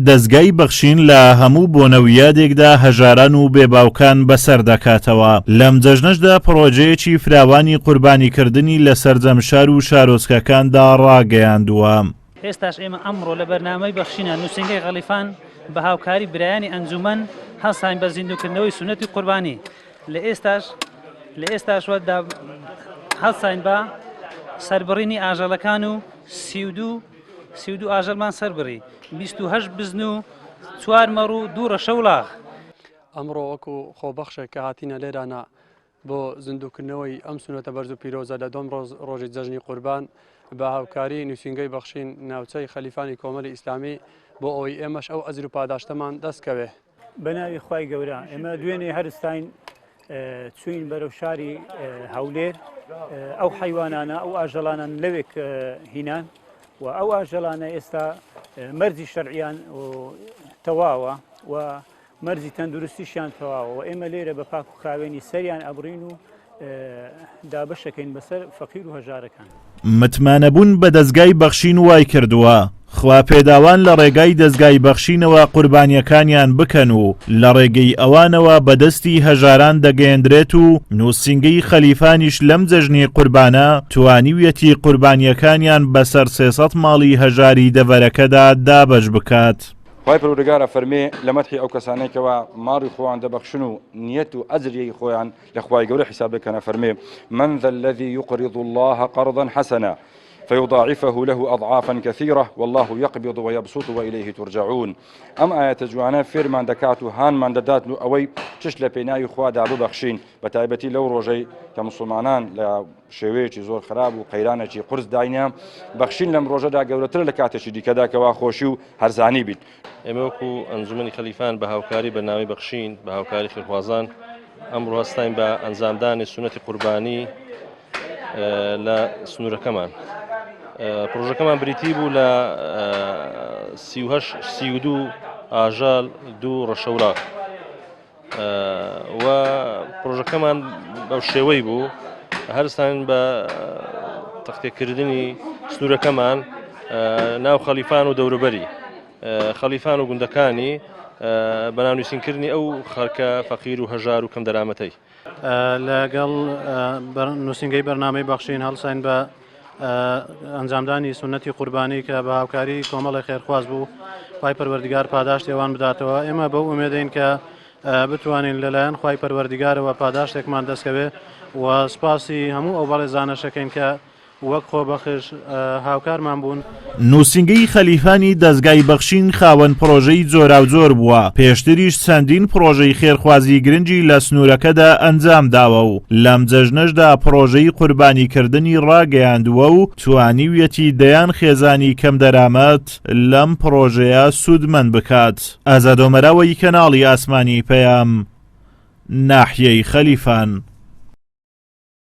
دەزگای بەخشین لە هەموو بۆنە و یادێکدا هەژاران و بێ باوکان بەسەر دەکاتەوە، لەم جەژنەشدا پڕۆژەیەکی فراوانی قوربانیکردنی لە سەرجەم شار و شارۆچکەکاندا ڕاگەیاندووە. ئێستاش ئێمە ئەمڕۆ لە بەرنامەی بەخشینە نووسینگەی غەڵیفان بە هاوکاری برایانی ئەنجومەن هەڵساین بە زیندووکردنەوەی سوننەتی قوربانی، لە ئێستاش لە ئێستاشوە هەڵساین بە سەربڕینی ئاژەڵەکان و 32 32 ئاژەڵمان سەربڕی، 28 بزن و چوار مەڕ و دوو ڕەشە وڵاغ. ئەمڕۆ وەکو خۆبەخشێک کە هاتینە لێرانە بۆ زیندووکردنەوەی ئەم سوننەتە بەرز و پیرۆزە لە دووەم ڕۆژ ڕۆژی جەژنی قوربان بە هاوکاری نووسینگەی بەخشین ناوچەی خەلیفانی کۆمەلی ئیسلامی بۆ ئەوەی ئێمەش ئەو ئەجر و پاداشتەمان دەست کەوێ. بەناوی خوای گەورە ئێمە دوێنێ هەرستاین چوین بەرەو شاری هەولێر ئەو حیوانانە ئەو ئاژەڵانان لەوێک هینان و ئەو ئاژەڵانە ئێستا مەرجی شەرعیان تەواوە و مەرجی تەندروستیشیان تەواوە و ئێمە لێرە بە پاک و خاوێنی سەریان ئەبڕین و دابەشەکەین بەسەر فەقیر و هەژارەکان. متمانەبوون بە دەزگای بەخشین وایکردووە خواپێداوان لە ڕێگای دەزگای بەخشینەوە قوربانیەکانیان بکەن و لە ڕێگەی ئەوانەوە بە دەستی هەژاران دەگەیەندرێت و نووسینگەی خەلیفانیش لەم جەژنی قوربانە توانیویەتی قوربانیەکانیان بەسەر 300 ماڵی هەژاری دەڤەرەکەدا دابەش بکات. خوای پەروەردگار ئەفەرمێ لە مەدحی ئەو کەسانەی کەوا ماڵی خۆیان دەبەخشن و نیەت و ئەجری خۆیان لە خوای گەورە حیساب دەکەن ئەفەرمێ، من ذا الذی یقرض اللە قرضا حسنا فیضاعفه له اضعافا کثیرە واللە یقبض ویبسط والیه ترجعون. ئەم ئایەتە جوانە فێرمان دەکات و هانمان دەدات و ئەوەی چشت لە پێناوی خوادا ببەخشین بە تایبەتی لەو ڕۆژەی کە موسڵمانان لە شێوەیەکی زۆر خراپ و قەیرانێکی قورس داینە بەخشین لەم ڕۆژەدا گەورەترە لە کاتێکی دیکەدا کەوا خۆشی و هەرزانی بیت. ئێمە وەکو ئەنجومەنی خەلیفان بە هاوکاری بەرنامەی بەخشین بە هاوکاری خێرخوازان ئەمڕۆ هەستاین بە ئەنجامدانی سونەتی قوربانی لە سنوورەکەمان. پرۆژەکەمان بریتی بوو لە 32 ئاژەڵ دوو ڕەشەوراق. و پرۆژەکەمان بەو شێوەی بوو هەرستان بە تەختێکردنی سنوورەکەمان ناو خەلیفان و دەوروبەری خەلیفان و گوندەکانی بەناونووسینکردنی ئەو خەڵکە فەقیر و هەژار و کەم دەرامەتەی. لەگەڵ نووسینگەی بەرنامەی بەخشین هەڵساین بە ئەنجامدانی سوننەتی قوربانی کە بە هاوکاری کۆمەڵی خێرخواز بوو خوای پەروەردگار پاداشتی ئەوان بداتەوە ئێمە بەو ئومێدەین کە بتوانین لەلایەن خوای پەروەردگارەوە پاداشتێکمان دەستکەوێ و سپاسی هەموو ئەو بەڕێزانەشەکەین کە وەک خۆبەخش هاوکارمان بوون. نووسینگەی خەلیفانی دەزگای بەخشین خاوەن پڕۆژەی جۆراوجۆر بووە، پێشتریش چەندین پڕۆژەی خێرخوازی گرنگی لە سنوورەکەدا ئەنجامداوە و لەم جەژنەشدا پڕۆژەی قوربانیکردنی ڕاگەیاندووە و توانیویەتی دەیان خێزانی کەمدەرامەت لەم پڕۆژەیە سوودمەند بکات. ئازاد ئۆمەراوەی کەناڵی ئاسمانی پەیام، ناحیەی خەلیفان.